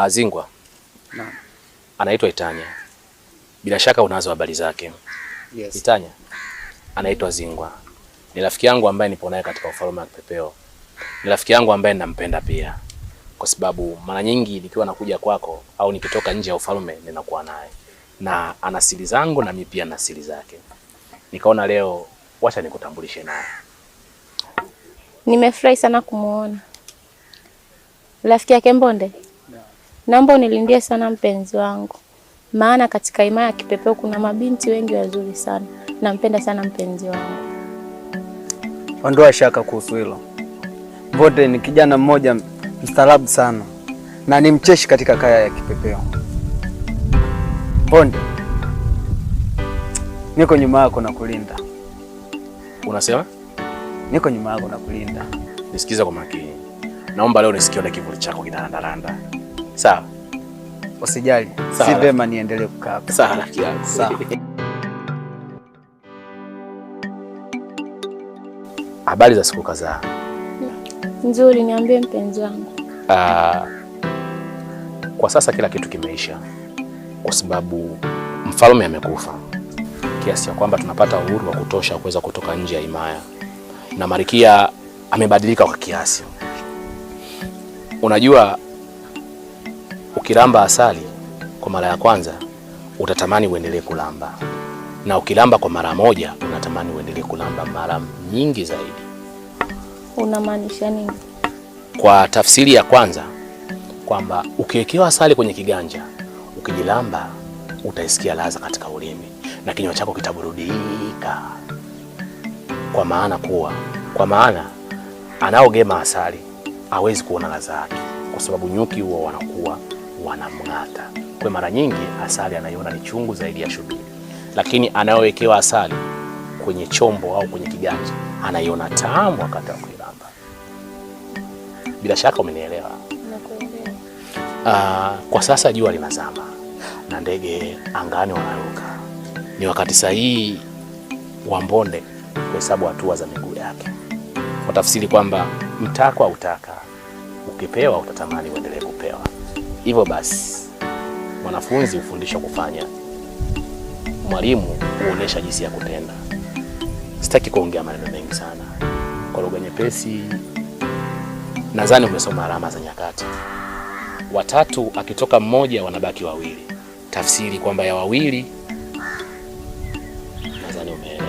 Zingwa. Naam. Anaitwa Itanya. Bila shaka unazo habari zake. Yes. Itanya anaitwa Zingwa. Ni rafiki yangu ambaye nipo naye katika ufalme wa Kipepeo. Ni rafiki yangu ambaye ninampenda pia, kwa sababu mara nyingi nikiwa nakuja kwako au nikitoka nje ya ufalme ninakuwa naye, na ana siri zangu na mimi pia na siri zake. Nikaona leo wacha nikutambulishe naye. Nimefurahi sana kumuona rafiki yake Mbonde. Naomba unilindie sana mpenzi wangu, maana katika himaya ya Kipepeo kuna mabinti wengi wazuri sana. Nampenda sana mpenzi wangu. Ondoa shaka kuhusu hilo. Mbonde ni kijana mmoja mstaarabu sana na ni mcheshi katika kaya ya Kipepeo. Mbonde, niko nyuma yako na kulinda. Unasema? Niko nyuma yako na kulinda. Nisikize kwa makini. Naomba leo nisikione kivuli chako kinarandaranda. Sawa? Usijali. Sawa. Si vema niendelee kukaa hapa. Sawa rafiki yangu. Sawa. Habari za siku kadhaa. Nzuri, niambie mpenzi wangu. Kwa sasa kila kitu kimeisha, kwa sababu mfalme amekufa, kiasi cha kwamba tunapata uhuru wa kutosha kuweza kutoka nje ya himaya, na Marikia amebadilika kwa kiasi. Unajua, ukilamba asali kwa mara ya kwanza utatamani uendelee kulamba, na ukilamba kwa mara moja unatamani uendelee kulamba mara nyingi zaidi. Unamaanisha nini? Kwa tafsiri ya kwanza kwamba ukiwekewa asali kwenye kiganja, ukijilamba utaisikia ladha katika ulimi na kinywa chako kitaburudika. Kwa maana anaogema asali hawezi kuona ladha yake, kwa sababu nyuki huwa wanakuwa wanamng'ata. Kwa mara nyingi asali anaiona ni chungu zaidi ya shubiri, lakini anayowekewa asali kwenye chombo au kwenye kiganja anaiona tamu wakati wa kuilamba. Bila shaka umenielewa. Nakuelewa. Kwa sasa jua linazama na ndege angani wanaruka. Ni wakati sahihi wa Mbonde kuhesabu hatua za miguu yake. Kwa tafsiri kwamba mtakwa utaka, ukipewa utatamani uendelee kupewa. Hivyo basi mwanafunzi hufundishwa kufanya, mwalimu huonesha jinsi ya kutenda. Sitaki kuongea maneno mengi sana, kwa lugha nyepesi nadhani umesoma alama za nyakati. Watatu akitoka mmoja wanabaki wawili, tafsiri kwamba ya wawili, nadhani umeelewa.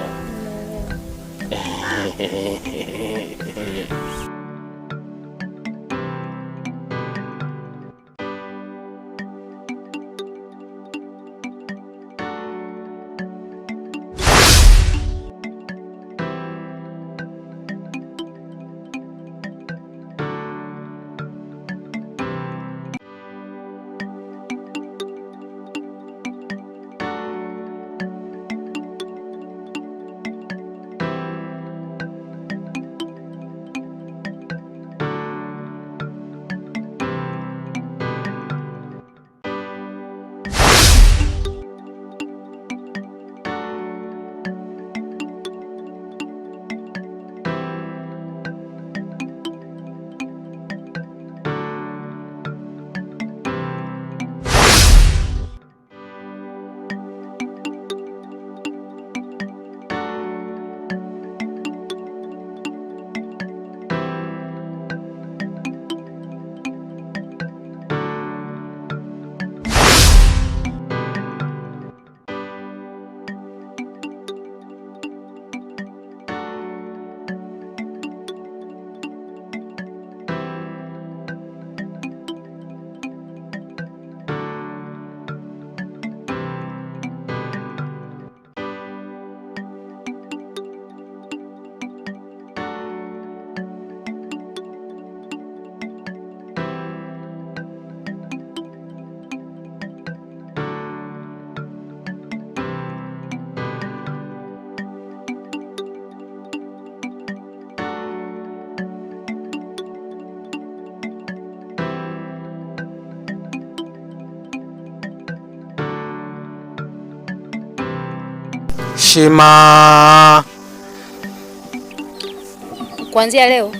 Shima. Kuanzia leo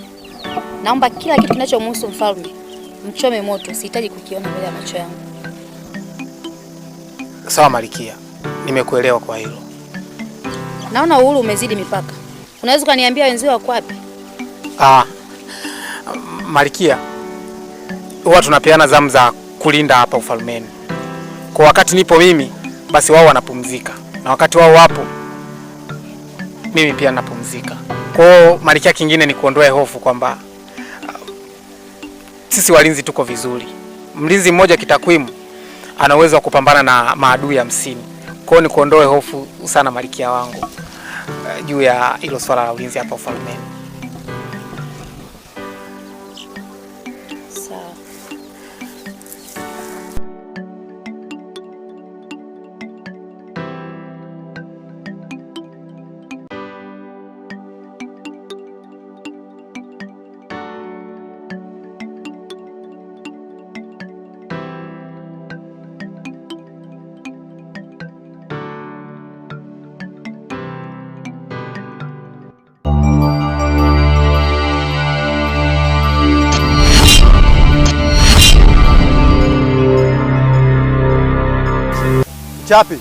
naomba kila kitu kinachomhusu mfalme Mchome moto, sihitaji kukiona mbele ya macho yangu. Sawa Malikia, nimekuelewa kwa hilo. Naona uhuru umezidi mipaka. Unaweza ukaniambia wenzio wako wapi? Malikia, huwa tunapeana zamu za kulinda hapa ufalmeni. Kwa wakati nipo mimi, basi wao wanapumzika, na wakati wao wapo, mimi pia napumzika. Kwa hiyo Malikia, kingine ni kuondoa hofu kwamba sisi walinzi tuko vizuri. Mlinzi mmoja kitakwimu ana uwezo wa kupambana na maadui 50. Kwa hiyo ni kuondoe hofu sana Malikia wangu juu ya hilo swala la ulinzi hapa ufalmeni. Sawa. Chapi,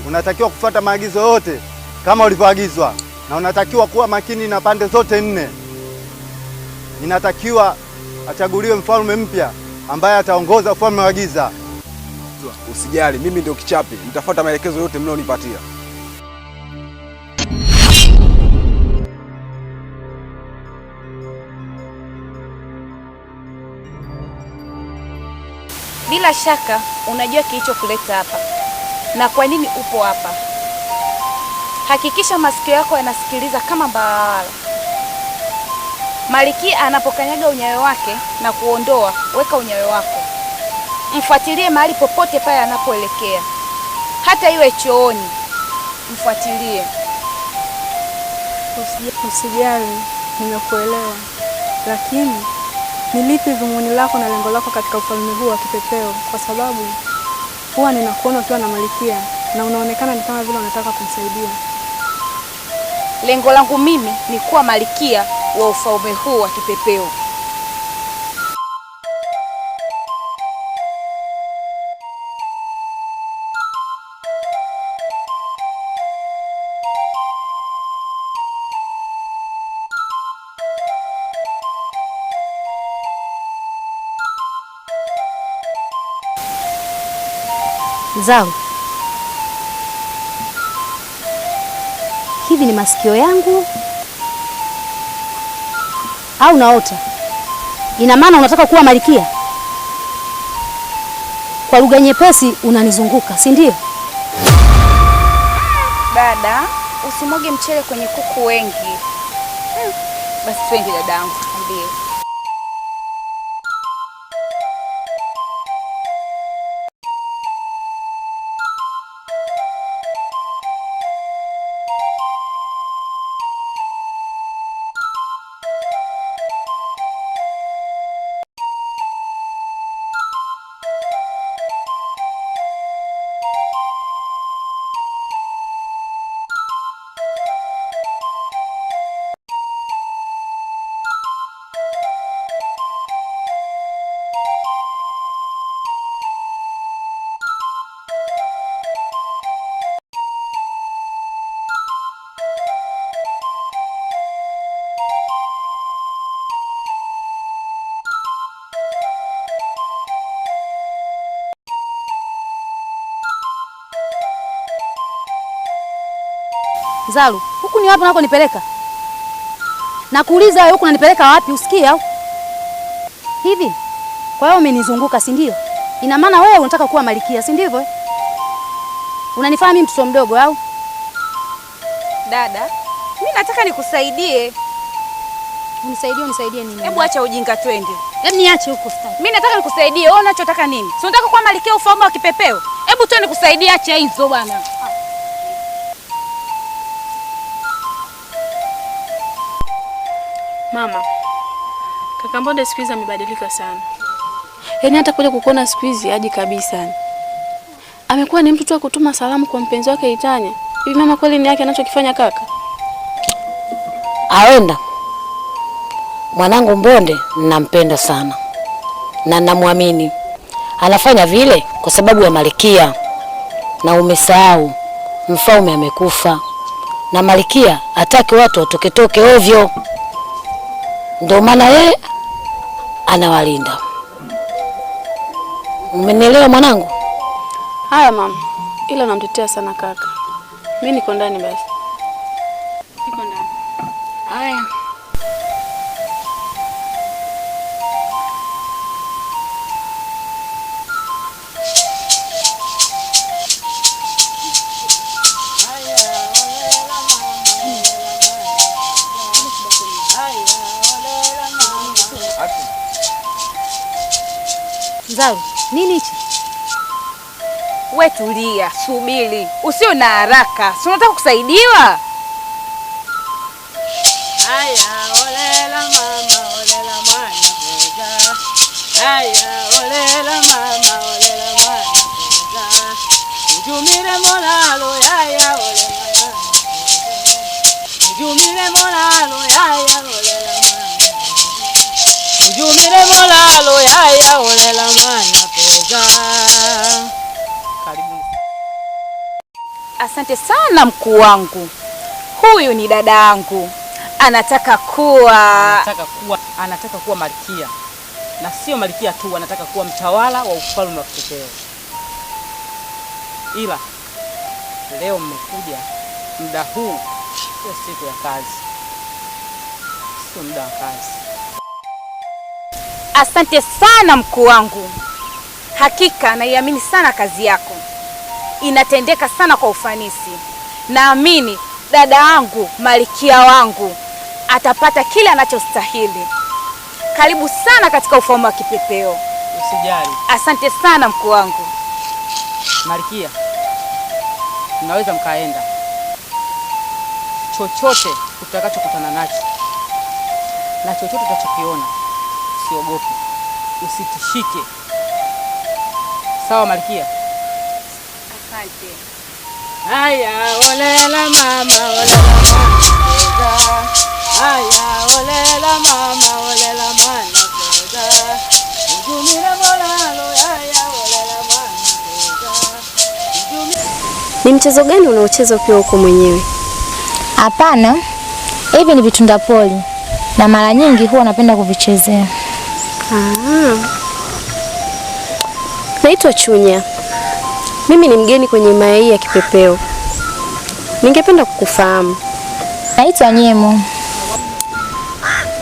unatakiwa kufuata maagizo yote kama ulivyoagizwa, na unatakiwa kuwa makini na pande zote nne. Inatakiwa achaguliwe mfalme mpya ambaye ataongoza ufalme wa giza. Usijali, mimi ndio Kichapi, nitafuata maelekezo yote mlionipatia. Bila shaka unajua kilichokuleta hapa na kwa nini upo hapa. Hakikisha masikio yako yanasikiliza kama mbawala. Malikia anapokanyaga unyayo wake na kuondoa, weka unyayo wako. Mfuatilie mahali popote pale anapoelekea, hata iwe chooni, mfuatilie. Usijali, nimekuelewa. Lakini ni lipi dhumuni lako na lengo lako katika ufalme huu wa kipepeo? Kwa sababu huwa ninakuona ukiwa na Malikia na unaonekana ni kama vile unataka kumsaidia. Lengo langu mimi ni kuwa malikia wa ufalme huu wa kipepeo. Zau, hivi ni masikio yangu au naota? Ina maana unataka kuwa malikia? Kwa lugha nyepesi unanizunguka, si ndio? Dada, usimwage mchele kwenye kuku wengi. Basi twende dadangu, ambie. Zalu, huku ni wapi unakonipeleka? Nakuuliza wewe, huku unanipeleka wapi? Usikie au? Hivi. Kwa hiyo umenizunguka, si ndio? Ina maana wewe unataka kuwa malikia, si ndivyo? Unanifanya mimi mtoto mdogo au? Dada, mimi nataka nikusaidie. Unisaidie, unisaidie nini? Hebu acha ujinga twende. Hebu niache huko sitaki. Mimi nataka nikusaidie. Wewe unachotaka nini? Si unataka kuwa malikia ufalme wa kipepeo? Hebu twende nikusaidie, acha hizo bwana. Mama, kaka Mbonde siku hizi amebadilika sana. Yaani hata kuja kukuona siku hizi haji kabisa. Amekuwa ni mtu tu wa kutuma salamu kwa mpenzi wake Itanya. Hivi mama, kweli ni yake anachokifanya kaka? Awenda. Mwanangu Mbonde ninampenda sana. na namwamini. Anafanya vile kwa sababu ya Malkia, na umesahau mfalme amekufa na Malkia hataki watu watoketoke ovyo, ndio maana yeye anawalinda. Umenielewa mwanangu? Haya mama, ila namtetea sana kaka. Mimi niko ndani basi. Niko ndani. Haya. Nzaru, nini hichi? We tulia, subiri, usio na haraka. Si unataka kusaidiwa? Haya, olela mama, olela mwana pesa. Haya, olela mama, olela mwana pesa. Ujumire molalo, haya, olela mwana pesa. Ujumire molalo, haya, olela mwana pesa. Ujumire molalo, haya, olela mwana pesa. Karibu. Asante sana mkuu wangu. Huyu ni dada yangu, anataka kuwa Anataka kuwa malkia, na sio malkia tu, anataka kuwa mtawala wa ufalme wa Kipepeo. Ila leo mmekuja muda huu, sio siku ya kazi, sio muda wa kazi. Asante sana mkuu wangu, hakika naiamini sana kazi yako, inatendeka sana kwa ufanisi. Naamini dada yangu malkia wangu atapata kile anachostahili. Karibu sana katika ufalme wa Kipepeo. Usijali. Asante sana mkuu wangu. Malkia, mnaweza mkaenda. Chochote utakachokutana nacho na chochote utachokiona, usiogope, usitishike. Sawa Malkia? Asante. Haya, olela mama, olela mwana. Haya, olela mama, olela mwana pesa. Ujumire molalo, haya, olela mwana pesa. Ni mchezo gani unaocheza ukiwa huko mwenyewe? Hapana, hivi ni vitunda poli na mara nyingi huwa napenda kuvichezea. Ah. Naitwa Chunya. Mimi ni mgeni kwenye himaya hii ya Kipepeo. Ningependa kukufahamu. Naitwa Nyemo.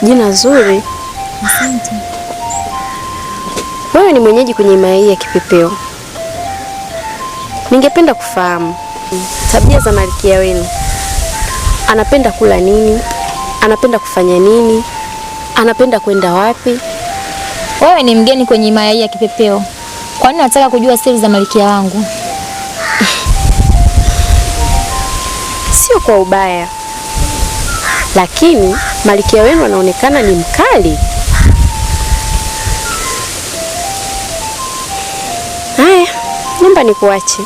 Jina zuri. Asante. Wewe ni mwenyeji kwenye himaya hii ya Kipepeo. Ningependa kufahamu tabia za malkia wenu. Anapenda kula nini? Anapenda kufanya nini? Anapenda kwenda wapi? Wewe ni mgeni kwenye himaya hii ya Kipepeo. Kwa nini unataka kujua siri za malkia wangu? Sio kwa ubaya, lakini malkia wenu anaonekana ni mkali. Haya, naomba nikuache.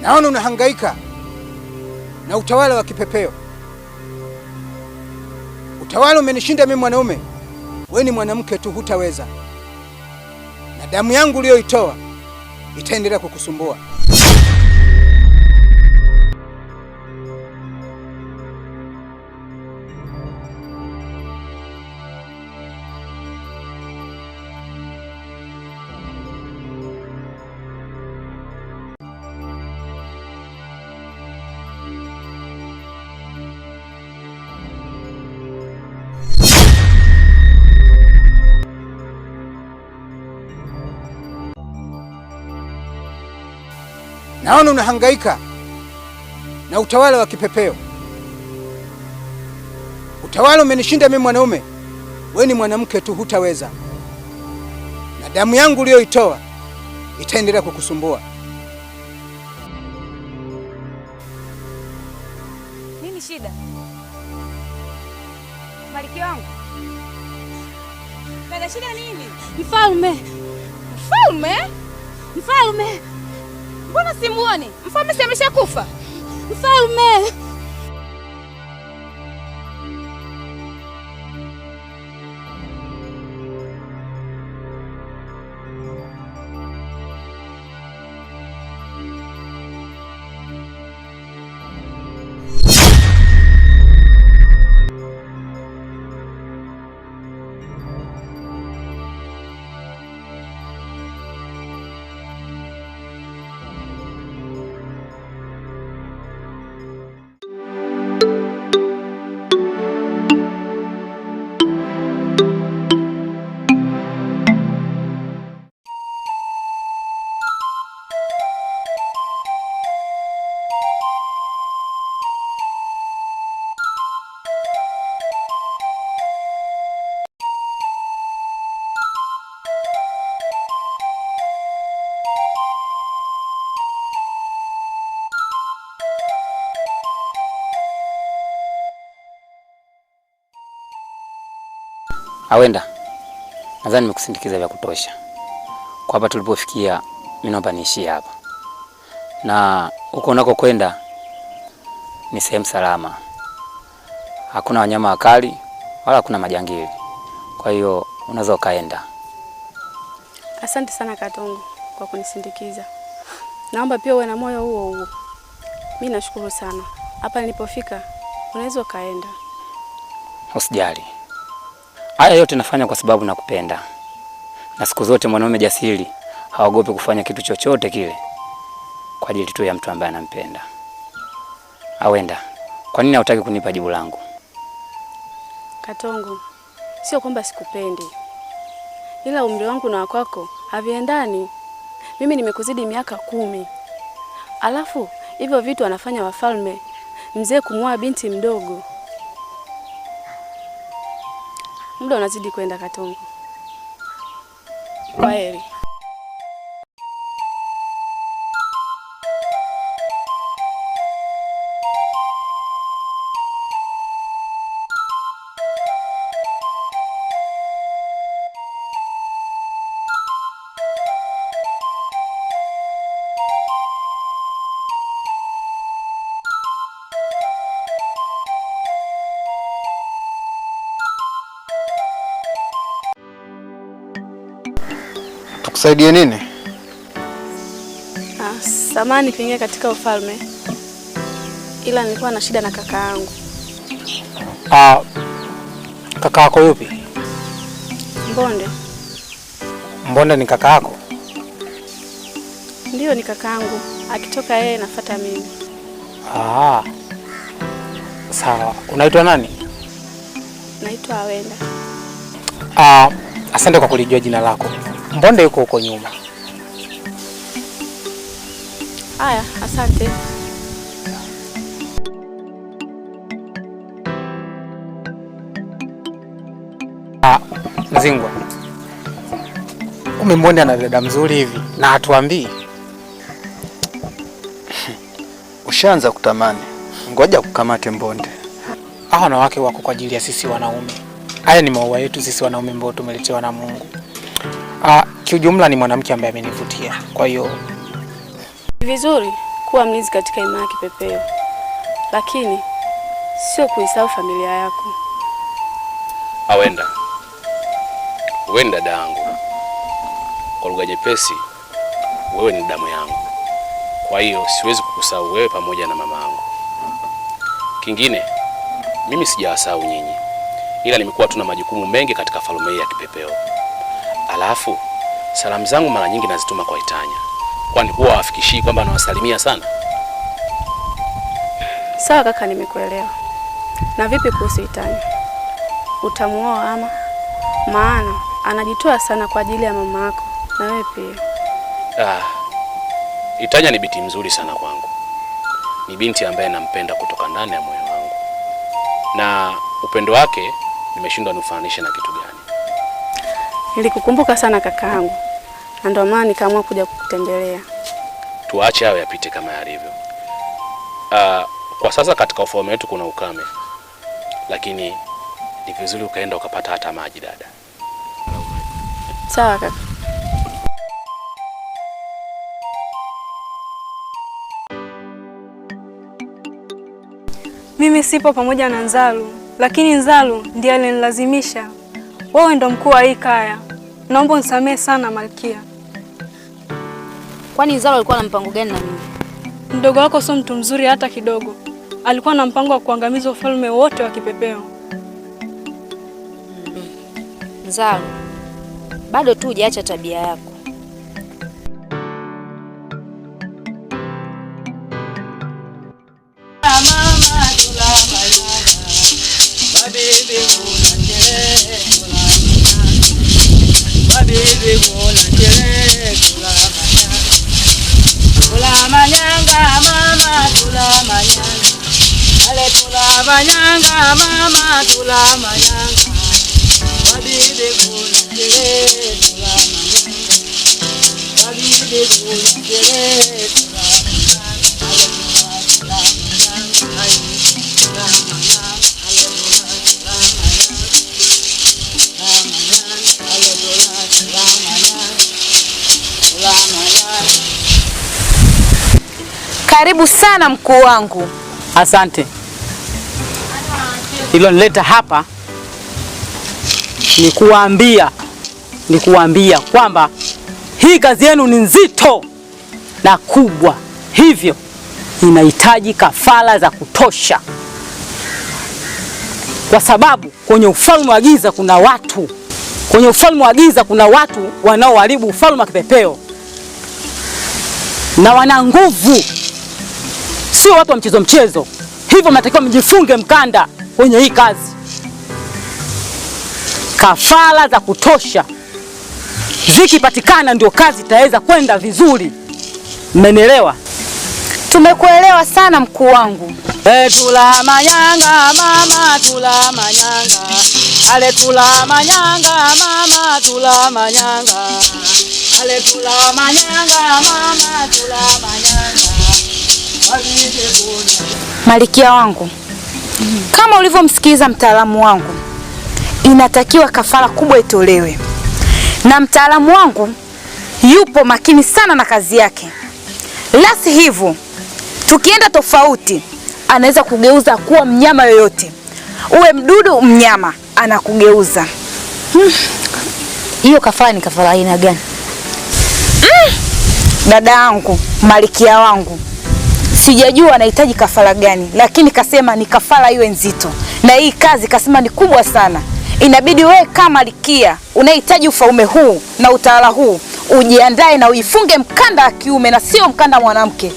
Naona unahangaika na utawala wa Kipepeo. Utawala umenishinda mimi mwanaume, wewe ni mwanamke tu, hutaweza. Na damu yangu uliyoitoa itaendelea kukusumbua. Naona unahangaika na utawala wa Kipepeo. Utawala umenishinda mimi mwanaume, wewe ni mwanamke tu, hutaweza. Na damu yangu uliyoitoa itaendelea kukusumbua. Nini shida? Malkia wangu. Dada, shida nini? Mfalme. Mfalme? Mfalme. Mbona simuoni? Mfalme si ameshakufa? Mfalme. Awenda, nadhani nimekusindikiza vya kutosha. Kwa hapa tulipofikia, mimi naomba niishie hapa, na huko unakokwenda ni sehemu salama, hakuna wanyama wakali wala hakuna majangili, kwa hiyo unaweza ukaenda. Asante sana Katongo kwa kunisindikiza. Naomba pia uwe na moyo huo huo. Mimi nashukuru sana. Hapa nilipofika unaweza ukaenda. Usijali. Haya yote nafanya kwa sababu nakupenda, na siku zote mwanaume jasiri haogopi kufanya kitu chochote kile kwa ajili tu ya mtu ambaye anampenda. Awenda, kwa nini hautaki kunipa jibu langu? Katongo, sio kwamba sikupendi, ila umri wangu na wako haviendani. Mimi nimekuzidi miaka 10. Alafu hivyo vitu anafanya wafalme, mzee kumwoa binti mdogo. Muda unazidi kwenda Katongo. Kwaheri. Tukusaidie nini? Samahani kuingia katika ufalme, ila nilikuwa na shida na kaka yangu. Kaka yako yupi? Mbonde. Mbonde ni kaka yako? Ndio, ni kaka yangu. Akitoka yeye nafuata mimi. Sawa. Unaitwa nani? Naitwa Awenda. Asante kwa kulijua jina lako. Mbonde yuko huko nyuma. Haya, asante. Mzingwa, kumbe Mbonde ana dada mzuri hivi na hatuambii. Ushaanza kutamani. Ngoja kukamate Mbonde. Hawa wanawake wako kwa ajili ya sisi wanaume. Haya ni maua yetu sisi wanaume ambao tumeletewa na Mungu. Kiujumla ni mwanamke ambaye amenivutia. Kwa hiyo vizuri kuwa mlinzi katika imani ya kipepeo, lakini sio kuisahau familia yako. Awenda, wewe ni dada yangu. Kwa lugha nyepesi, wewe ni damu yangu. Kwa hiyo siwezi kukusahau wewe pamoja na mama yangu. Kingine, mimi sijawasahau nyinyi, ila nimekuwa tuna majukumu mengi katika falme hii ya kipepeo. Alafu salamu zangu mara nyingi nazituma kwa Itanya, kwani huwa hawafikishii kwamba nawasalimia sana. Sawa kaka, nimekuelewa. Na vipi kuhusu Itanya? Utamuoa ama? Maana anajitoa sana kwa ajili ya mama yako na wewe pia. Itanya ni binti mzuri sana kwangu. Ni binti ambaye nampenda kutoka ndani ya moyo wangu, na upendo wake nimeshindwa nifananishe na kitu gani. Nilikukumbuka sana kakaangu, na ndio maana nikaamua kuja kukutembelea. Tuache hayo yapite kama yalivyo. Kwa sasa katika ufalme wetu kuna ukame, lakini ni vizuri ukaenda ukapata hata maji dada. Sawa kaka. Mimi sipo pamoja na Nzalu, lakini Nzalu ndiye alinilazimisha. Wewe ndo mkuu wa hii kaya. Naomba unisamehe sana Malkia. Kwani Nzalu alikuwa na mpango gani na mimi? Mdogo wako sio mtu mzuri hata kidogo. Alikuwa na mpango wa kuangamiza ufalme wote wa Kipepeo. Nzalu, bado tu hujaacha tabia yako. Manyanga mama tula manyanga babibi kuna kele tula manyanga babibi kuna kele tula manyanga tula manyanga tula manyanga tula manyanga tula manyanga. Karibu sana mkuu wangu. Asante. Ilonileta hapa ni kuambia kwamba hii kazi yenu ni nzito na kubwa, hivyo inahitaji kafara za kutosha, kwa sababu kwenye ufalme wa giza kuna watu, kwenye ufalme wa giza kuna watu wanaoharibu ufalme wa Kipepeo na wana nguvu, sio watu wa mchezo mchezo. Hivyo mnatakiwa mjifunge mkanda kwenye hii kazi. Kafara za kutosha zikipatikana ndio kazi itaweza kwenda vizuri. Mmenielewa? Tumekuelewa sana mkuu wangu. Tula manyanga mama tula manyanga ale tula manyanga mama tula manyanga ale tula manyanga mama tula manyanga. Malikia wangu, kama ulivyomsikiza mtaalamu wangu, inatakiwa kafara kubwa itolewe. Na mtaalamu wangu yupo makini sana na kazi yake. La si hivyo, tukienda tofauti, anaweza kugeuza kuwa mnyama yoyote. Uwe mdudu, mnyama, anakugeuza. Hiyo kafara ni kafara aina gani? Dada yangu, malikia wangu, sijajua anahitaji kafara gani, lakini kasema ni kafara iwe nzito. Na hii kazi kasema ni kubwa sana. Inabidi wewe kama malikia unahitaji ufalme huu na utawala huu, ujiandae na uifunge mkanda wa kiume na sio mkanda mwanamke.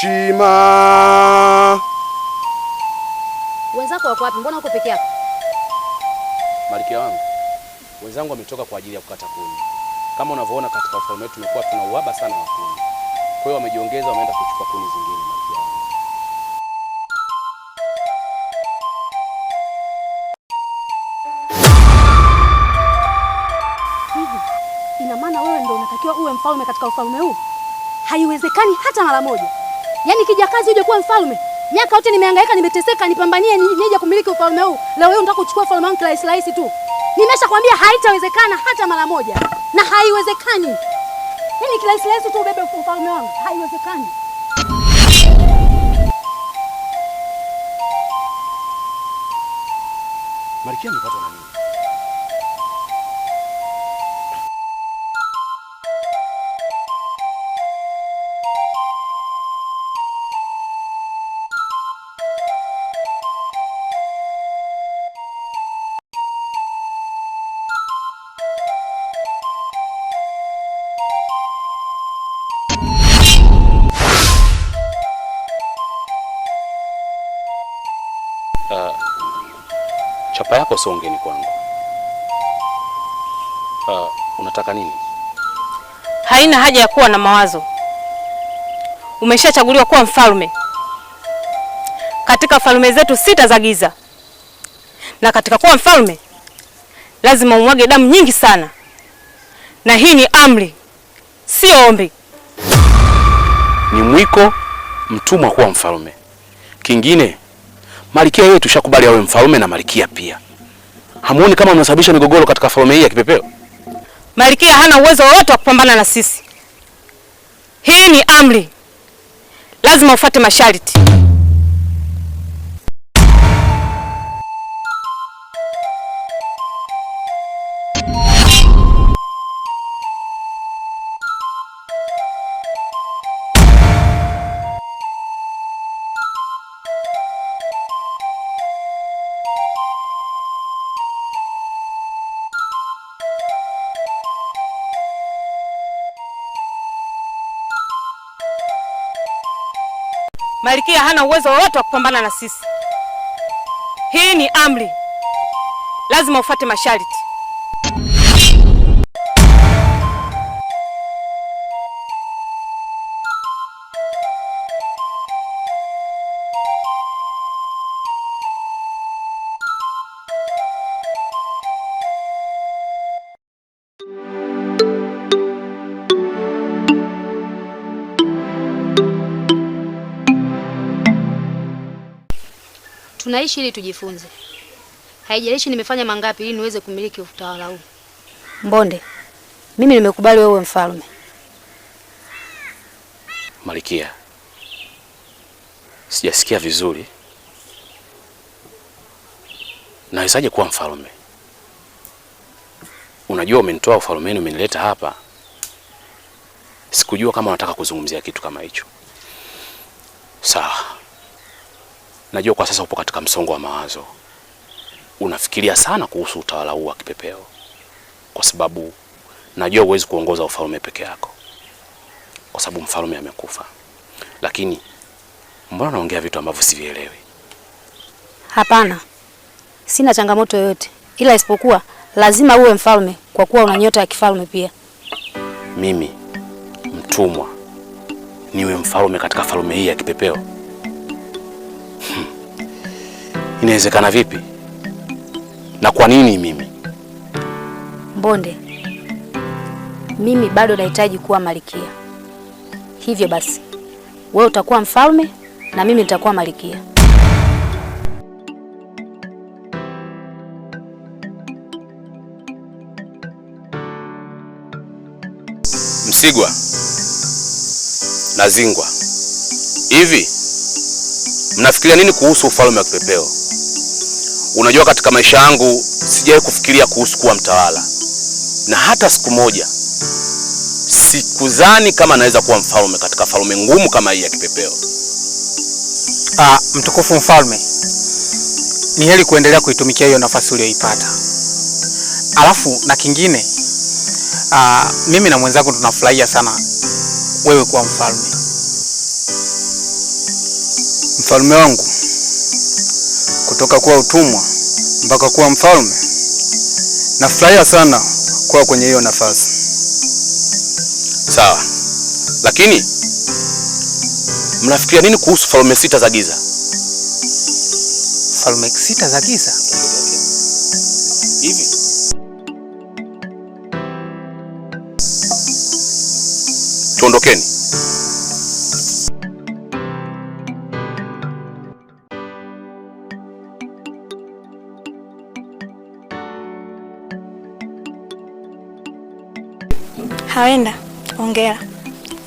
Shima. Wenzako wako wapi? Mbona uko peke yako? Malkia wangu, wenzangu wametoka kwa ajili ya kukata kuni. Kama unavyoona katika ufalme wetu tumekuwa tuna uhaba sana wa kuni. Kwa hiyo wamejiongeza, wameenda kuchukua kuni zingine, malkia wangu. Hivi ina maana wewe ndio unatakiwa uwe mfalme katika ufalme huu? Haiwezekani hata mara moja. Yaani kijakazi uje kuwa mfalme? Miaka yote nimehangaika, nimeteseka, nipambanie nije kumiliki ufalme huu. Leo wewe unataka kuchukua ufalme wangu kirahisi rahisi tu. Nimeshakwambia haitawezekana hata mara moja. Na haiwezekani. Yaani kirahisi rahisi tu ubebe ufalme wangu. Haiwezekani. Malkia amepatwa na nini? Taarifa yako sio ngeni kwangu. Unataka nini? Haina haja ya kuwa na mawazo. Umeshachaguliwa kuwa mfalme katika falme zetu 6 za giza. Na katika kuwa mfalme lazima umwage damu nyingi sana. Na hii ni amri, sio ombi. Ni mwiko mtumwa kuwa mfalme. Kingine, malkia yetu tushakubali awe mfalme na malkia pia. Hamuoni kama mnasababisha migogoro katika falme hii ya kipepeo? Malkia hana uwezo wowote wa kupambana na sisi. Hii ni amri, lazima ufuate masharti. Malkia hana uwezo wowote wa kupambana na sisi. Hii ni amri, lazima ufuate masharti. Tunaishi ili tujifunze. Haijalishi nimefanya mangapi ili niweze kumiliki utawala huu. Mbonde, mimi nimekubali wewe mfalme. Malkia, sijasikia vizuri. Nawezaje kuwa mfalme? Unajua umenitoa ufalmeni umenileta hapa. Sikujua kama unataka kuzungumzia kitu kama hicho. Sawa. Najua kwa sasa upo katika msongo wa mawazo. Unafikiria sana kuhusu utawala huu wa kipepeo. Kwa sababu najua huwezi kuongoza ufalme peke yako. Kwa sababu mfalme amekufa. Lakini mbona unaongea vitu ambavyo sivielewi? Hapana. Sina changamoto yoyote. Ila isipokuwa lazima uwe mfalme kwa kuwa una nyota ya kifalme pia. Mimi mtumwa niwe mfalme katika falme hii ya kipepeo? Inawezekana vipi? Na kwa nini mimi? Mbonde, mimi bado nahitaji kuwa malkia. Hivyo basi, wewe utakuwa mfalme na mimi nitakuwa malkia. Msigwa na Zingwa, hivi mnafikiria nini kuhusu ufalme wa kipepeo? Unajua, katika maisha yangu sijawahi kufikiria kuhusu kuwa mtawala, na hata siku moja sikudhani kama naweza kuwa mfalme katika falme ngumu kama hii ya kipepeo. Mtukufu mfalme, ni heri kuendelea kuitumikia hiyo nafasi uliyoipata. Alafu na kingine, mimi na mwenzangu tunafurahia sana wewe kuwa mfalme. Mfalme wangu, kutoka kuwa utumwa mpaka kuwa mfalme, nafurahia sana kuwa kwenye hiyo nafasi. Sawa, lakini mnafikiria nini kuhusu falme 6 za giza? Falme 6 za giza? Hivi tuondokeni. Hawenda, ongera.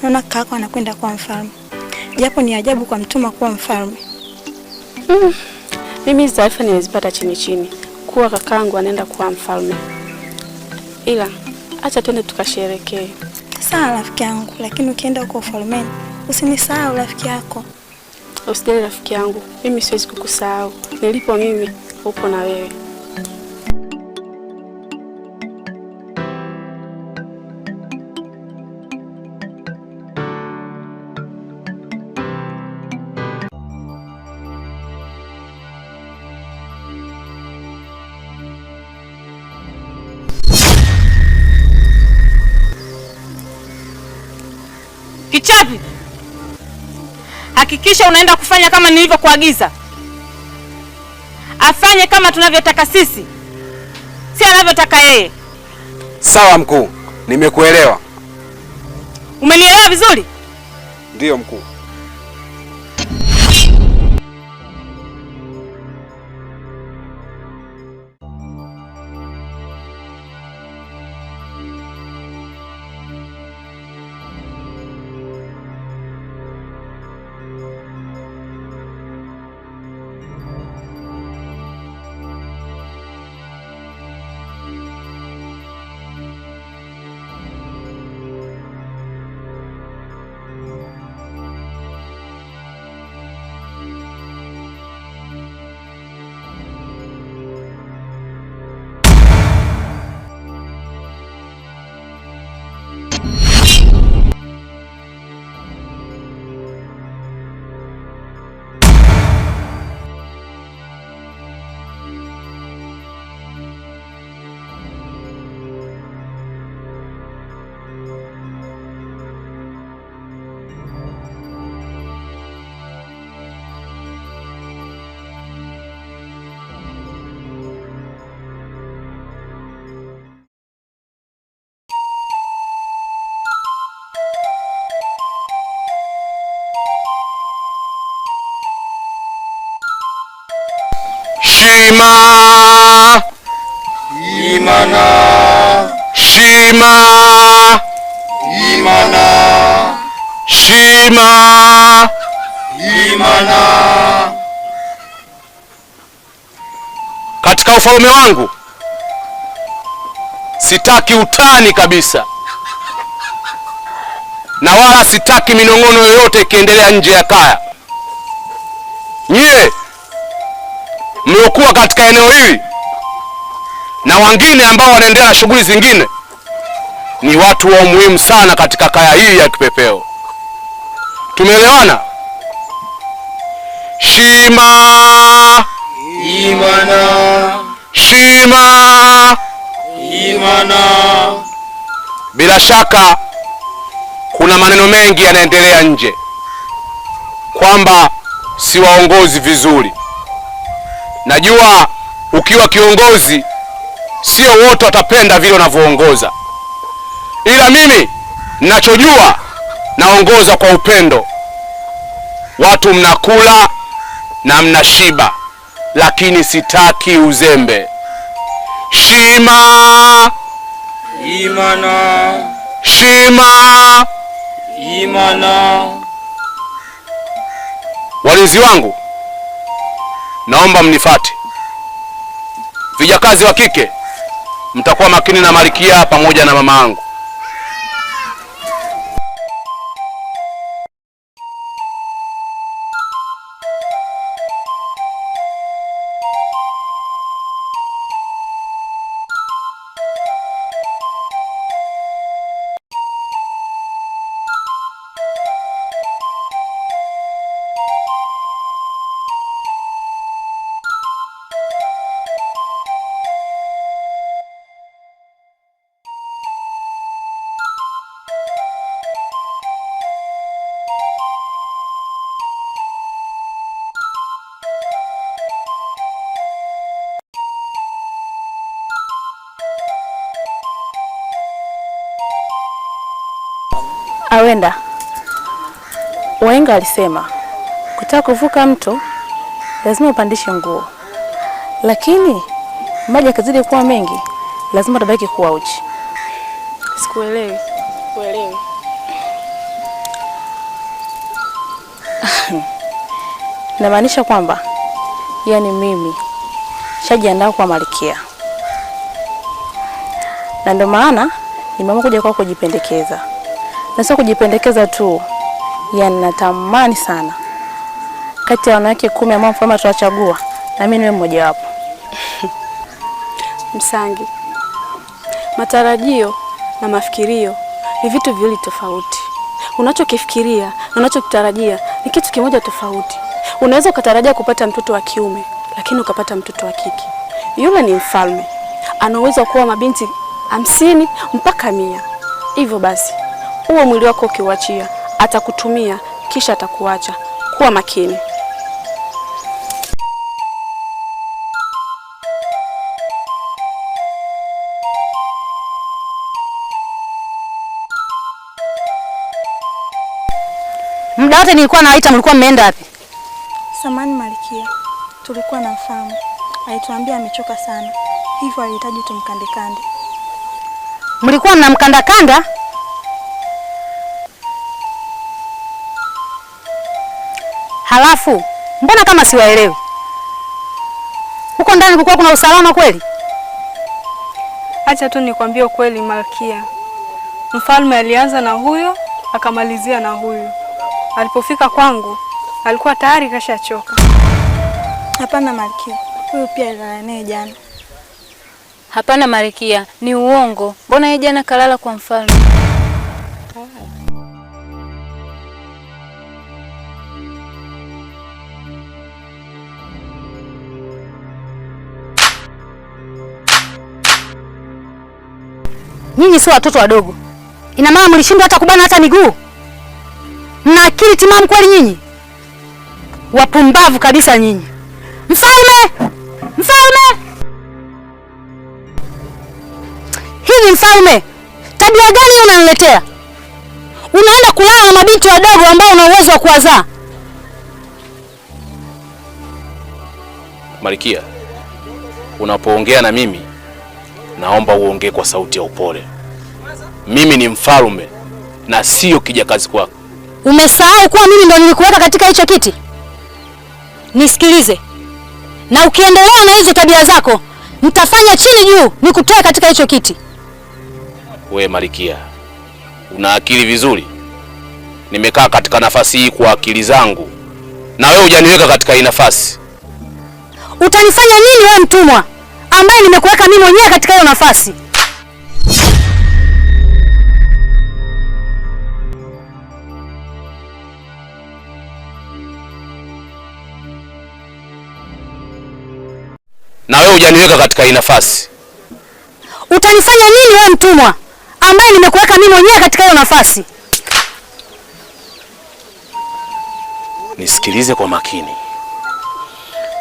Naona kaka anakwenda kuwa mfalme. Japo ni ajabu kwa mtumwa kuwa mfalme. Mimi hizi taarifa nilizipata chini chini kuwa kakaangu anaenda kuwa mfalme. Ila acha twende tukasherekee. Sawa rafiki yangu, lakini ukienda huko ufalmeni usinisahau rafiki yako. Usijali rafiki yangu, mimi siwezi kukusahau. Nilipo mimi, upo na wewe. Kichapi, hakikisha unaenda kufanya kama nilivyokuagiza. Afanye kama tunavyotaka sisi, si anavyotaka yeye. Sawa mkuu, nimekuelewa. Umenielewa vizuri? Ndiyo mkuu. Shima Imana Shima Imana Shima Imana. Katika ufalme wangu sitaki utani kabisa, na wala sitaki minong'ono yoyote ikiendelea nje ya kaya. Nyie mliokuwa katika eneo hili na wengine ambao wanaendelea na shughuli zingine ni watu wa umuhimu sana katika kaya hii ya Kipepeo. Tumeelewana? Shima Imana Shima Imana. Bila shaka kuna maneno mengi yanaendelea nje kwamba si waongozi vizuri. Najua ukiwa kiongozi sio wote watapenda vile unavyoongoza, ila mimi ninachojua naongoza kwa upendo. Watu mnakula na mnashiba, lakini sitaki uzembe. Shima Imana Shima Imana. Walinzi wangu, naomba mnifate. Vijakazi wa kike, mtakuwa makini na Malkia pamoja na mama yangu. Awenda, wahenga alisema kutaka kuvuka mto lazima upandishe nguo, lakini maji yakizidi kuwa mengi lazima utabaki kuwa uchi. Sikuelewi. Kuelewi. Namaanisha kwamba yani mimi shajiandaa kwa malkia, na ndio maana nimeamua kuja kwako kujipendekeza. Na sio kujipendekeza tu, yani natamani sana kati ya wanawake 10 ambao mfalme atawachagua na mimi niwe mmoja wapo. Msangi, matarajio na mafikirio ni vitu viwili tofauti. Unachokifikiria na unachokitarajia ni kitu kimoja tofauti. Unaweza ukatarajia kupata mtoto wa kiume, lakini ukapata mtoto wa kike. Yule ni mfalme, ana uwezo kuwa mabinti 50 mpaka 100. Hivyo basi huo mwili wako ukiuachia, Atakutumia kisha atakuacha. Kuwa makini. Muda wote nilikuwa nawaita, mlikuwa mmeenda wapi? Samani Malkia, tulikuwa na mfalme. Alituambia amechoka sana, hivyo alihitaji tumkandekande. Mlikuwa mnamkandakanda? Halafu mbona kama siwaelewi? Huko ndani kulikuwa kuna usalama kweli? Acha tu nikwambie ukweli Malkia. Mfalme alianza na huyo akamalizia na huyo. Alipofika kwangu alikuwa tayari kashachoka. Hapana Malkia, huyu pia alilala naye jana. Hapana Malkia, ni uongo. Mbona yeye jana kalala kwa mfalme? Nyinyi sio watoto wadogo. Ina maana mlishindwa hata kubana hata miguu? Mna akili timamu kweli nyinyi? Wapumbavu kabisa nyinyi. Mfalme! Mfalme! Hivi mfalme, tabia gani hiyo unaniletea? Unaenda kulala na mabinti wadogo ambao una uwezo wa kuwazaa. Malkia, unapoongea na mimi naomba uongee kwa sauti ya upole. Mimi ni mfalme na sio kijakazi kwako. Umesahau kuwa mimi ndo nilikuweka katika hicho kiti? Nisikilize. Na ukiendelea na hizo tabia zako, nitafanya chini juu nikutoe katika hicho kiti. We Malkia, una akili vizuri? Nimekaa katika nafasi hii kwa akili zangu, na wewe hujaniweka katika hii nafasi. Utanifanya nini wewe mtumwa ambaye nimekuweka mimi mwenyewe katika hiyo nafasi? Na wewe hujaniweka katika hii nafasi. Utanifanya nini wewe mtumwa ambaye nimekuweka mimi mwenyewe katika hiyo nafasi? Nisikilize kwa makini.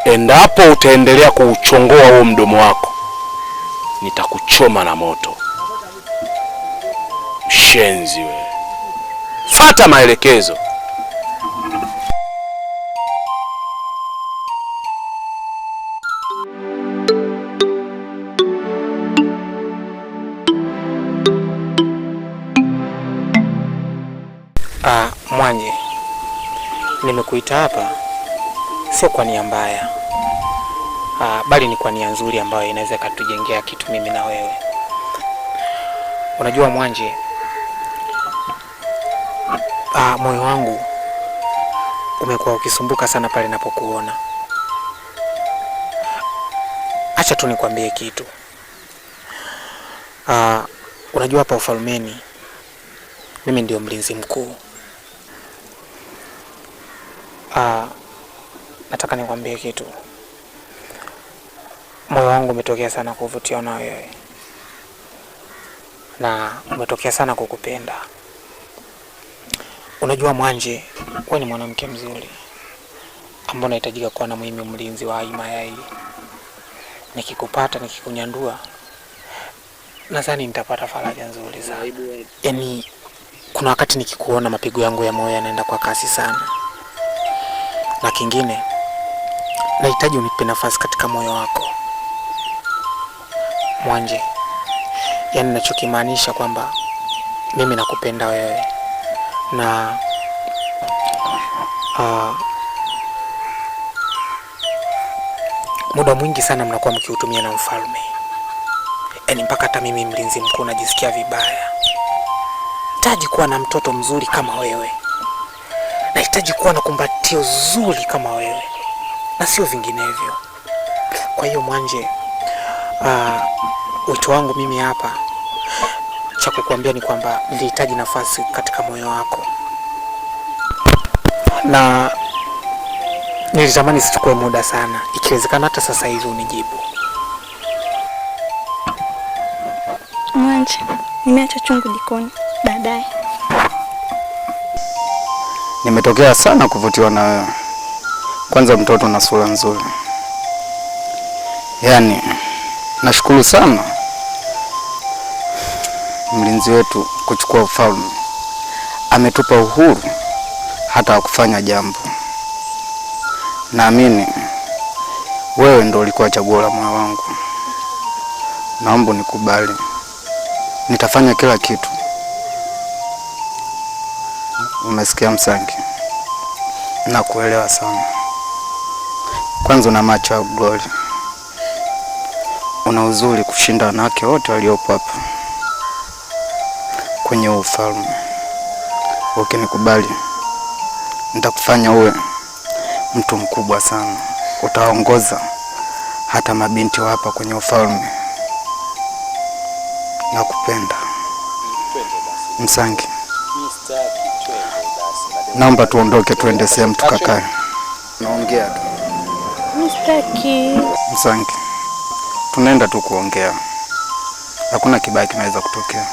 Endapo utaendelea kuuchongoa huo mdomo wako, nitakuchoma na moto. Mshenzi wewe. Fata maelekezo. Mwanje, nimekuita hapa sio kwa nia mbaya, bali ni kwa nia nzuri ambayo inaweza ikatujengea kitu mimi na wewe. Unajua Mwanje, moyo wangu umekuwa ukisumbuka sana pale ninapokuona. Acha tu nikwambie kitu. Unajua hapa ufalmeni mimi ndio mlinzi mkuu. Nataka nikwambie kitu. Moyo wangu umetokea sana kuvutiwa na wewe, na umetokea sana kukupenda. Unajua Mwanje, wewe ni mwanamke mzuri ambaye unahitajika kuwa na mimi mlinzi wa himaya hii. Nikikupata, nikikunyandua, nadhani nitapata faraja nzuri sana. Yaani kuna wakati nikikuona mapigo yangu ya moyo yanaenda kwa kasi sana. Na kingine, nahitaji unipe nafasi katika moyo wako Mwanje. Yaani ninachokimaanisha kwamba mimi nakupenda wewe na muda mwingi sana mnakuwa mkiutumia na mfalme. Yaani mpaka hata mimi mlinzi mkuu najisikia vibaya. Nahitaji kuwa na mtoto mzuri kama wewe. Nahitaji kuwa na kumbatio zuri kama wewe na sio vinginevyo. Kwa hiyo Mwanje, wito wangu mimi hapa cha kukuambia ni kwamba nilihitaji nafasi katika moyo wako, na nilitamani sichukue muda sana, ikiwezekana hata sasa hivi unijibu. Mwanje, nimeacha chungu jikoni, baadaye. Nimetokea sana kuvutiwa na wewe. Kwanza mtoto na sura nzuri. Yaani nashukuru sana mlinzi wetu kuchukua ufalme. Ametupa uhuru hata wa kufanya jambo. Naamini wewe ndio ulikuwa chaguo la moyo wangu. Naomba nikubali. Nitafanya kila kitu. Umesikia Msangi? Nakuelewa sana. Kwanza una macho ya glory. Una uzuri kushinda wanawake wote waliopo hapa kwenye ufalme. Ukinikubali nitakufanya uwe mtu mkubwa sana. Utaongoza hata mabinti wa hapa kwenye ufalme. Nakupenda Msangi. Naomba tuondoke tuende sehemu tukakae. Naongea tu. Mstaki. Msangi, tunaenda tu kuongea. Hakuna kibaya kinaweza kutokea.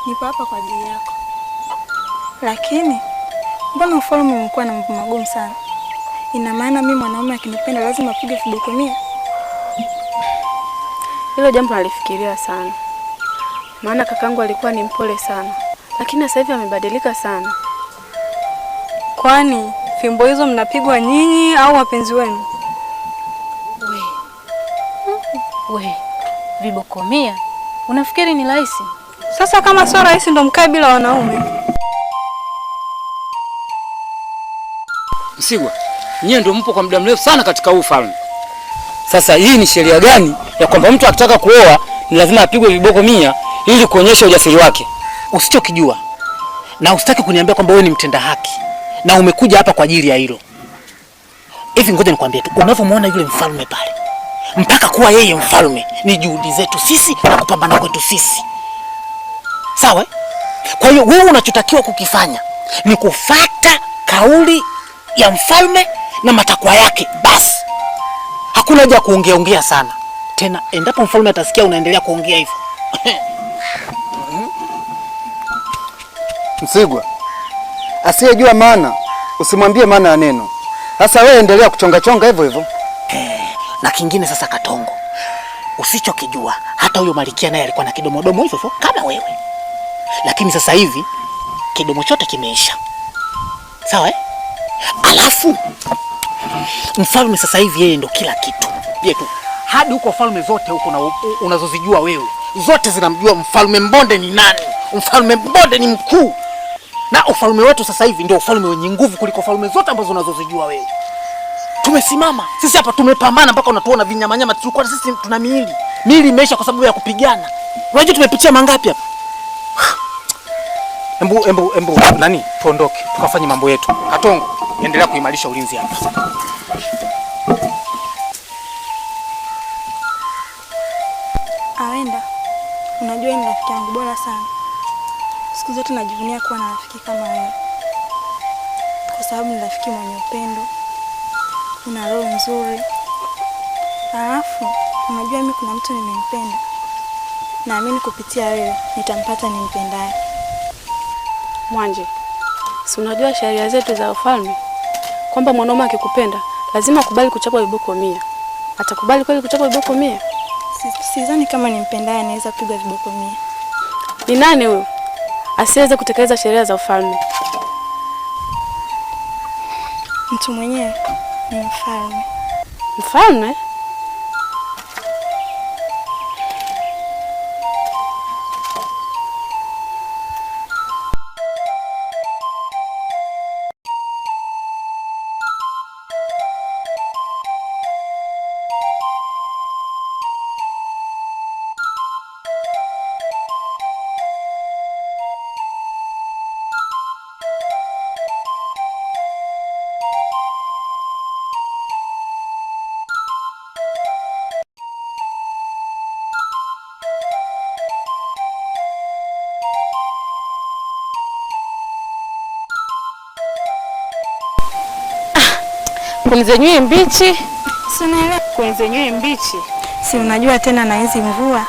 Nipo hapa kwa ajili yako. Lakini mbona ufalme umekuwa na mambo magumu sana? Ina maana mimi mwanaume akinipenda lazima apige viboko 100? Hilo jambo nalifikiria sana. Maana kakangu alikuwa ni mpole sana, lakini sasa hivi amebadilika sana. Kwani fimbo hizo mnapigwa nyinyi au wapenzi wenu? We, viboko 100 unafikiri ni rahisi? Sasa kama sio rahisi ndo mkae bila wanaume. Msigwa, nyie ndio mpo kwa muda mrefu sana katika huu ufalme. Sasa hii ni sheria gani ya kwamba mtu akitaka kuoa ni lazima apigwe viboko 100 ili kuonyesha ujasiri wake? Usichokijua na usitaki kuniambia kwamba wewe ni mtenda haki na umekuja hapa kwa ajili ya hilo. Hivi ngoja nikwambie tu, unavyomuona yule mfalme pale, mpaka kuwa yeye mfalme ni juhudi zetu sisi na kupambana kwetu sisi. Sawa? Kwa hiyo wewe unachotakiwa kukifanya ni kufata kauli ya mfalme na matakwa yake basi. Hakuna haja ya kuongea ongea sana. Tena endapo mfalme atasikia unaendelea kuongea hivyo. Msigwa, asiyejua maana usimwambie maana ya neno. Sasa wewe endelea kuchonga chonga hivyo hivyo. Na kingine sasa Katongo, usichokijua hata huyo malikia naye alikuwa na kidomodomo hivyo hivyo kama wewe. Lakini sasa hivi kidomo chote kimeisha. Sawa eh? Alafu mfalme sasa hivi yeye ndo kila kitu. Yetu hadi huko falme zote huko na unazozijua wewe, zote zinamjua mfalme Mbonde ni nani. Mfalme Mbonde ni mkuu. Na ufalme wetu sasa hivi ndio ufalme wenye nguvu kuliko falme zote ambazo unazozijua wewe. Tumesimama sisi hapa, tumepambana mpaka unatuona vinyamanyama. Tulikuwa sisi tuna miili. Miili imeisha kwa sababu ya kupigana. Unajua tumepitia mangapi hapa? Embu nani, tuondoke tukafanye mambo yetu. Katongo, endelea kuimarisha ulinzi hapa. Awenda, unajua ni rafiki yangu bora sana. Siku zote najivunia kuwa na rafiki kama wewe, kwa sababu ni rafiki mwenye upendo, una roho nzuri. Alafu unajua mimi kuna mtu nimempenda, naamini kupitia wewe nitampata nimpendaye. Mwanje, si unajua sheria zetu za ufalme kwamba mwanaume akikupenda lazima akubali kuchapwa viboko 100. Atakubali kweli kuchapwa viboko 100? Sidhani kama nimpendaye anaweza kupigwa viboko 100. Ni nani huyo asiweze kutekeleza sheria za ufalme? Mtu mwenyewe ni mfalme. Mfalme? Kuni zenyewe mbichi. Si unaelewa? Kuni zenyewe mbichi. Si unajua tena na hizi mvua.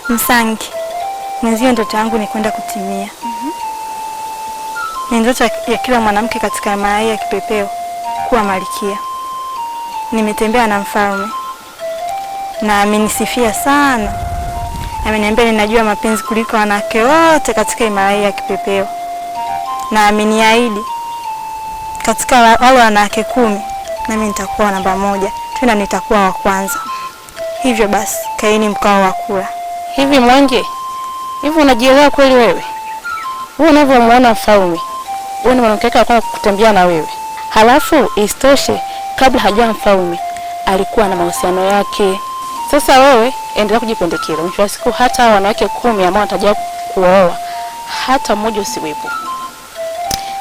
Msangi, mwenzio ndoto yangu ni kwenda kutimia. Ni ndoto ya kila mwanamke katika mayai ya kipepeo kuwa malikia. Nimetembea na mfalme na amenisifia sana. Ameniambia ninajua mapenzi kuliko wanawake wote katika mayai ya kipepeo. Na ameniahidi katika wale wanawake 10 nami nitakuwa namba 1, tena nitakuwa wa kwanza. Hivyo basi, kaeni mkao wa kula. Hivi Mwanje, hivi unajielewa kweli wewe? Wewe unavyomuona mfalme, wewe ni mwanamke wake kutembea na wewe. Halafu isitoshe kabla hajawa mfalme alikuwa na mahusiano yake. Sasa wewe endelea kujipendekeza. Mwisho wa siku hata wanawake 10 ambao wanatarajia kuoa, hata mmoja usiwepo.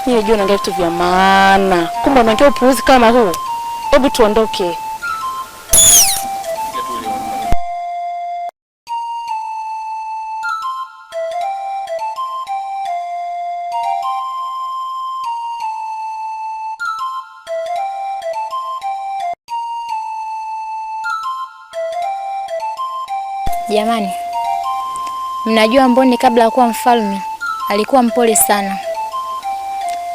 Nilijua unaongea vitu vya maana, kumbe unaongea upuuzi kama huu. Hebu tuondoke. Jamani, mnajua Mbonde kabla ya kuwa mfalme alikuwa mpole sana,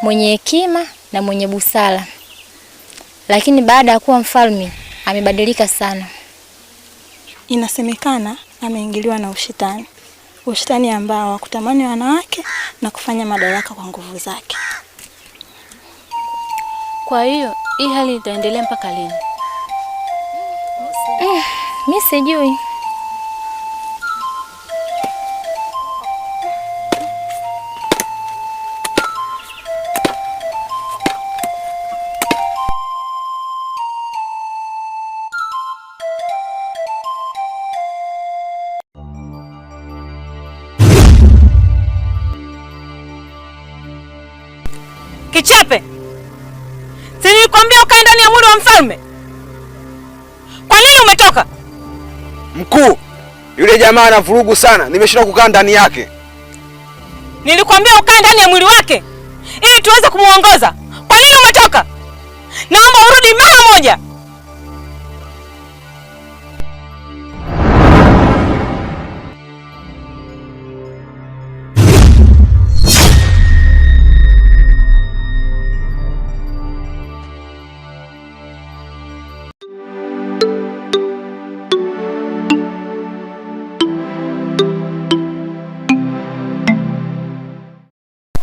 mwenye hekima na mwenye busara. Lakini baada ya kuwa mfalme amebadilika sana. Inasemekana ameingiliwa na ushetani. Ushetani ambao hakutamani wanawake na kufanya madaraka kwa nguvu zake. Kwa hiyo hii hali itaendelea mpaka lini? Mimi sijui. Kichape, si nilikwambia ukae ndani ya mwili wa mfalme? Kwa nini umetoka? Mkuu, yule jamaa ana vurugu sana, nimeshindwa kukaa ndani yake. Nilikwambia ukae ndani ya mwili wake ili tuweze kumuongoza. Kwa nini umetoka? Naomba urudi mara moja.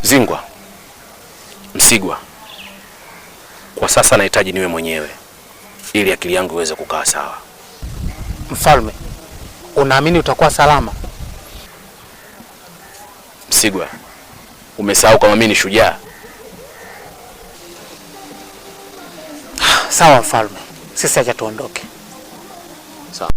Zingwa, Msigwa, kwa sasa nahitaji niwe mwenyewe ili akili yangu iweze kukaa sawa. Mfalme, unaamini utakuwa salama? Msigwa, umesahau kama mimi ni shujaa? Sawa mfalme, sisi acha tuondoke. Sawa.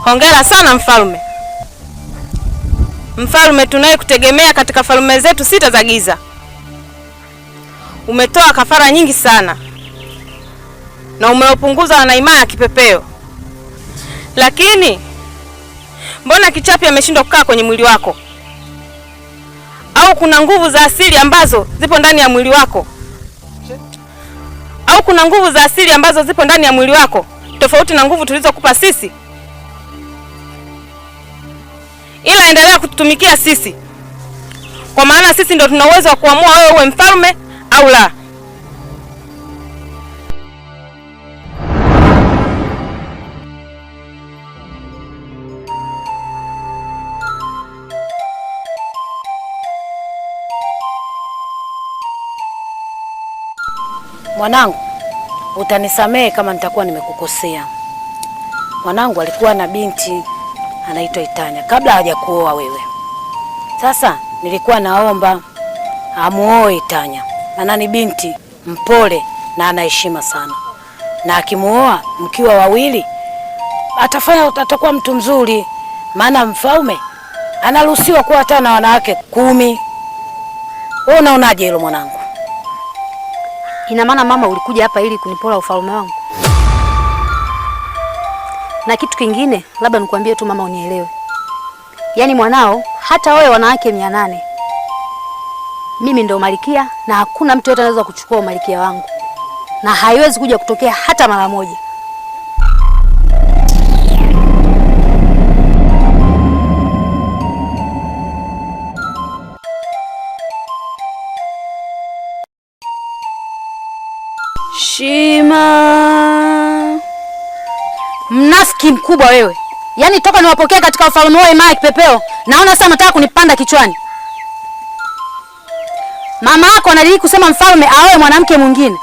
Hongera sana mfalme. Mfalme tunayekutegemea katika falme zetu 6 za giza. Umetoa kafara nyingi sana na umewapunguza wanaimaya ya kipepeo. Lakini mbona Kichapi ameshindwa kukaa kwenye mwili wako? Au kuna nguvu za asili ambazo zipo ndani ya mwili wako? Au kuna nguvu za asili ambazo zipo ndani ya mwili wako tofauti na nguvu tulizokupa sisi? Ila endelea kututumikia sisi, kwa maana sisi ndio tuna uwezo wa kuamua wewe uwe mfalme au la. Mwanangu, utanisamehe kama nitakuwa nimekukosea. Mwanangu alikuwa na binti anaitwa Itanya kabla hajakuoa wewe. Sasa nilikuwa naomba amuoe Itanya, maana ni binti mpole na ana heshima sana, na akimuoa mkiwa wawili atafanya atakuwa mtu mzuri, maana mfalme anaruhusiwa kuwa hata na wanawake 10. Wewe unaonaje hilo mwanangu? Ina maana mama, ulikuja hapa ili kunipola ufalme wangu? Na kitu kingine labda nikuambie tu mama, unielewe. Yaani mwanao hata wewe wanawake 800, mimi ndio malikia na hakuna mtu yote anaweza kuchukua umalikia wangu, na haiwezi kuja kutokea hata mara moja. Shima. Mnafiki mkubwa wewe. Yaani toka niwapokee katika ufalme wa Himaya Kipepeo, naona sasa unataka kunipanda kichwani. Mama yako anadai kusema mfalme aoe mwanamke mwingine.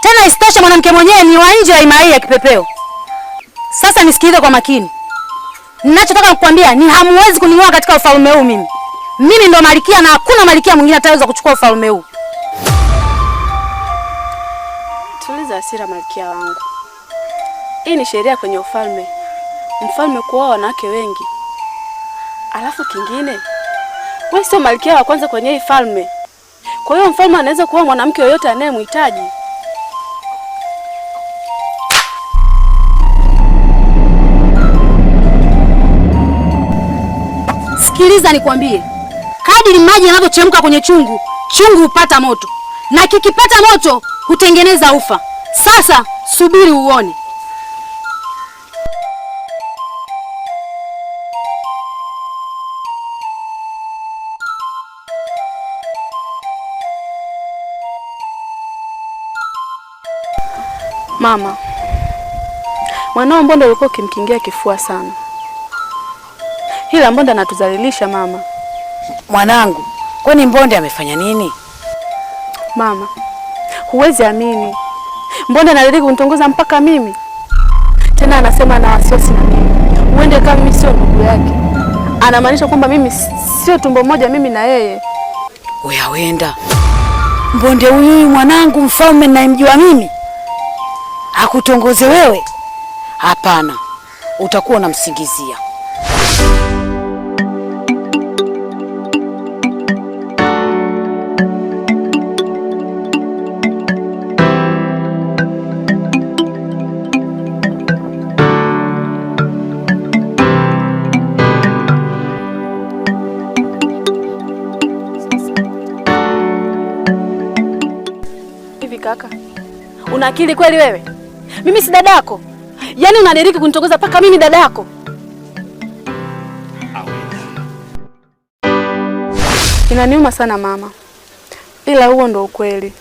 Tena isitoshe mwanamke mwenyewe ni wa nje ya Himaya ya Kipepeo. Sasa nisikilize kwa makini. Ninachotaka kukuambia ni hamuwezi kuning'oa katika ufalme huu mimi. Mimi ndo malikia na hakuna malikia mwingine ataweza kuchukua ufalme huu. Tuliza hasira malkia wangu. Hii ni sheria kwenye ufalme. Mfalme kuoa wanawake wengi. Alafu kingine, wewe sio malkia wa kwanza kwenye hii falme. Kwa hiyo mfalme anaweza kuoa mwanamke yoyote anayemhitaji. Sikiliza nikwambie. Kadiri maji yanavyochemka kwenye chungu, chungu hupata moto. Na kikipata moto hutengeneza ufa. Sasa subiri uone. Mama, mwanao Mbonde ulikuwa ukimkingia kifua sana. Hila Mbonde anatuzalilisha mama. Mwanangu, kwani Mbonde amefanya nini? Mama, huwezi amini. Mbonde anadai kunitongoza mpaka mimi. Tena anasema ana wasiwasi na mimi. Uende kama mimi sio ndugu yake. Anamaanisha kwamba mimi sio tumbo moja mimi na yeye. Uyawenda. Mbonde huyu mwanangu mfalme ninayemjua mimi akutongoze wewe? Hapana, utakuwa unamsingizia. Hivi kaka, una akili kweli wewe? Mimi si dadako. Yaani unadiriki kunitongoza paka mimi dadako? Inaniuma sana mama, ila huo ndo ukweli.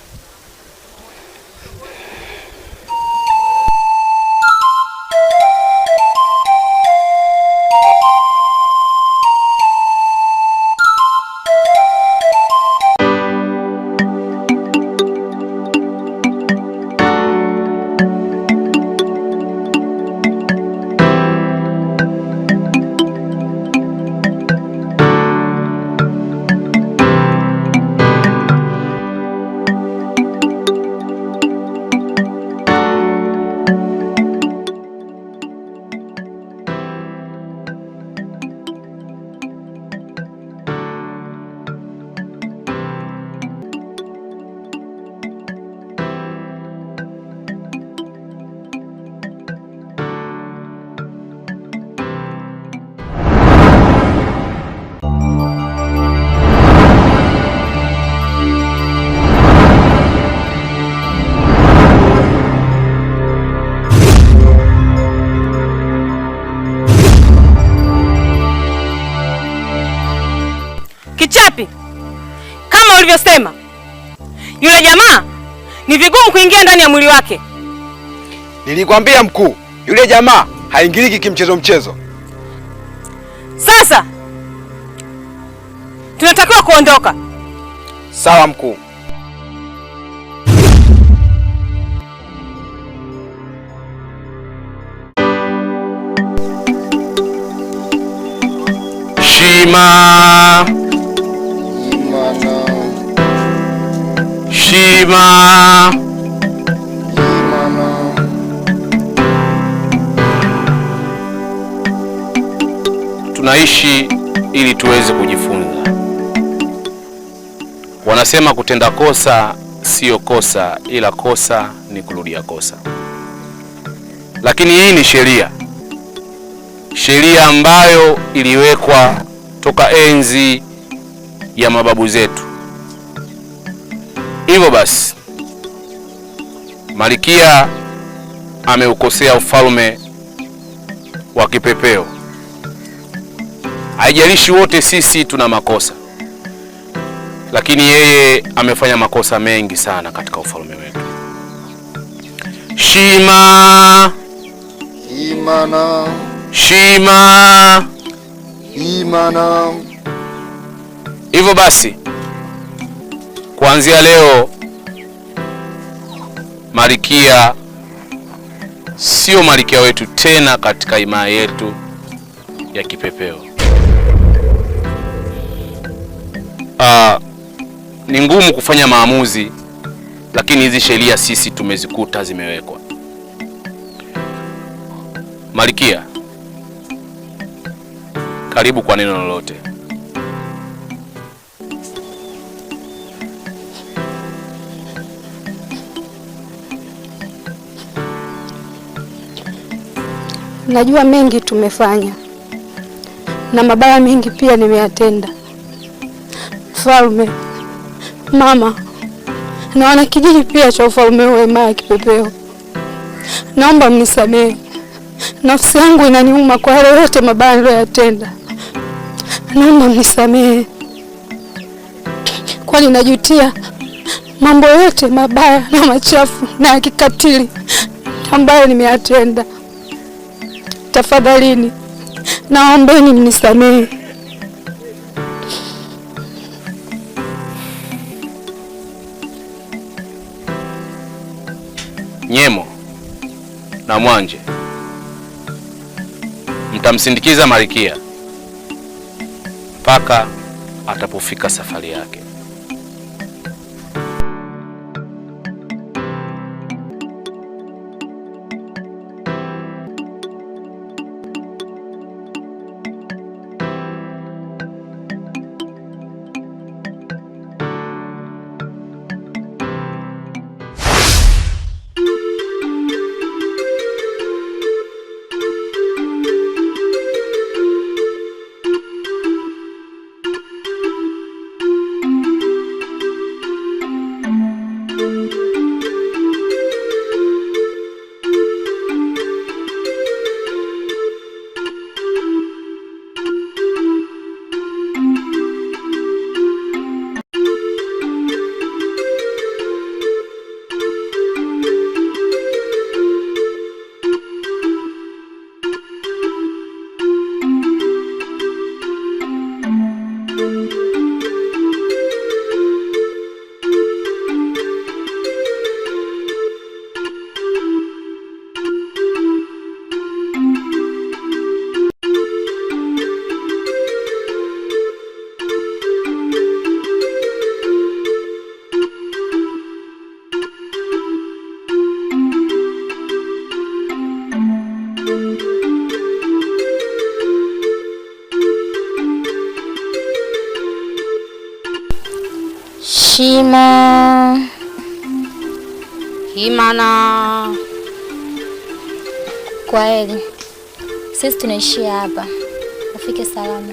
Kichapi, kama ulivyosema, yule jamaa ni vigumu kuingia ndani ya mwili wake. Nilikwambia mkuu, yule jamaa haingiliki kimchezo mchezo. Sasa tunatakiwa kuondoka. Sawa mkuu. Shima. Imana. Shima. Imana. Tunaishi ili tuweze kujifunza. Wanasema kutenda kosa sio kosa, ila kosa ni kurudia kosa. Lakini hii ni sheria, sheria ambayo iliwekwa toka enzi ya mababu zetu. Hivyo basi, Malkia ameukosea ufalme wa Kipepeo. Haijalishi wote sisi tuna makosa, lakini yeye amefanya makosa mengi sana katika ufalme wetu. Shima. Imana. Shima. Imana. Hivyo basi, kuanzia leo Malkia sio malkia wetu tena katika himaya yetu ya Kipepeo. Ni ngumu kufanya maamuzi, lakini hizi sheria sisi tumezikuta zimewekwa. Malkia, karibu kwa neno lolote. Najua mengi tumefanya na mabaya mengi pia nimeyatenda. Mfalme, mama na wanakijiji pia cha ufalme wa himaya ya Kipepeo, naomba mnisamehe. Nafsi yangu inaniuma kwa yale yote mabaya niliyoyatenda. Naomba mnisamehe, kwani najutia mambo yote mabaya na machafu na ya kikatili ambayo nimeyatenda. Tafadhalini, naombeni mnisamehe. Nyemo na Mwanje, mtamsindikiza Malkia mpaka atapofika safari yake. Shima. Imana. Kwa heri. Sisi tunaishia hapa. Ufike salama.